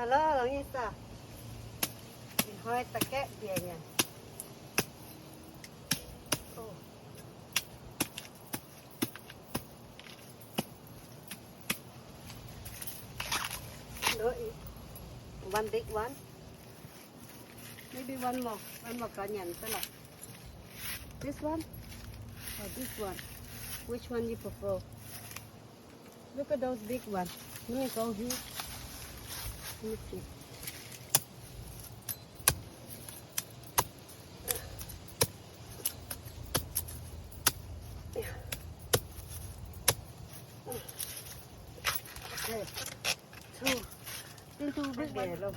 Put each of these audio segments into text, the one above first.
Hello, longx nyei saah? Ih hnoi da'gaeqv mbiec nyanc. Oh. No, one big one. Maybe one more. One more ga'nyanc se lorqc. This one or this one? Which one you prefer? Look at those big ones. Let me go here. Let me see. Okay. Two. Two big one.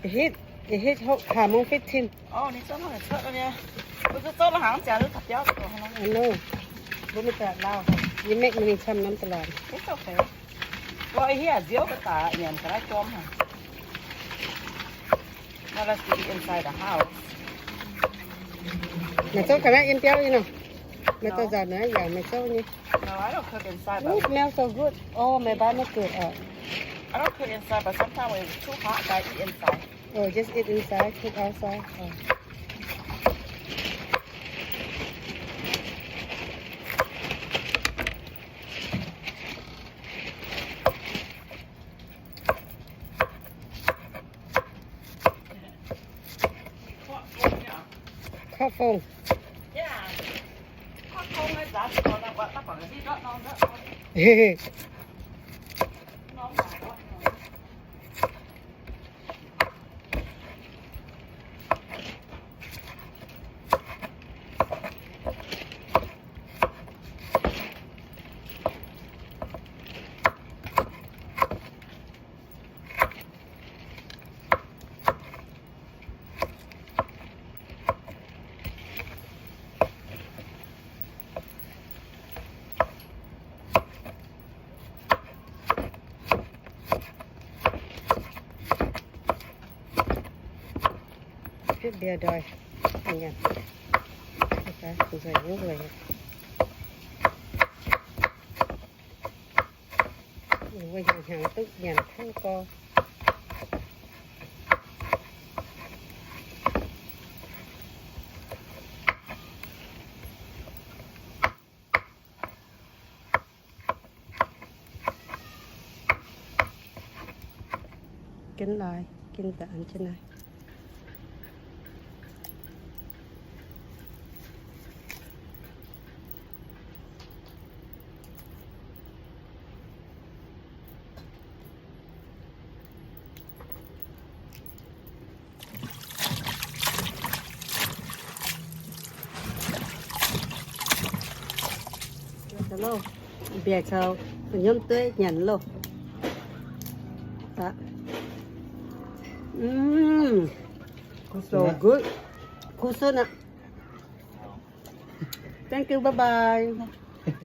It hit, it hit ho-, ห้าโมง fifteen. Oh, ninh zungv hnangv cuotv nyei. Mbuo zungv zouv la'hnaangx ziangx, zungv taux biauv. I know. Mbuo mingh daaih lauh. You make me come norm ตลอด. It's okay. Well, here, nziouv ga'daaih nyanc ga'naaiv jorm haic. Not us to eat inside the house. Maaih zouv ga'naaiv yiem biauv nyei nor. Maaih zouv nzauc naaiv yaac maaih zouv nyei. No, I don't cook inside, but ooh, smells so good. Oh, my butt not good. Oh. I don't cook inside, but sometimes when it's too hot, I eat inside. Oh, just eat inside, cook outside. Oh. Khov fong. Hitv mbiauz ndoih. Nzueic nyei nzueic. Wuov hnyangx-hnyangx duqv nyanc kungx gorx. Ginv laaix, ginv da'an jienv naaiv. Loh, mbiaec caux hnyouv dueiv nyanc loh. Mm, so good. Kuv sunv aqv. Thank you, bye bye.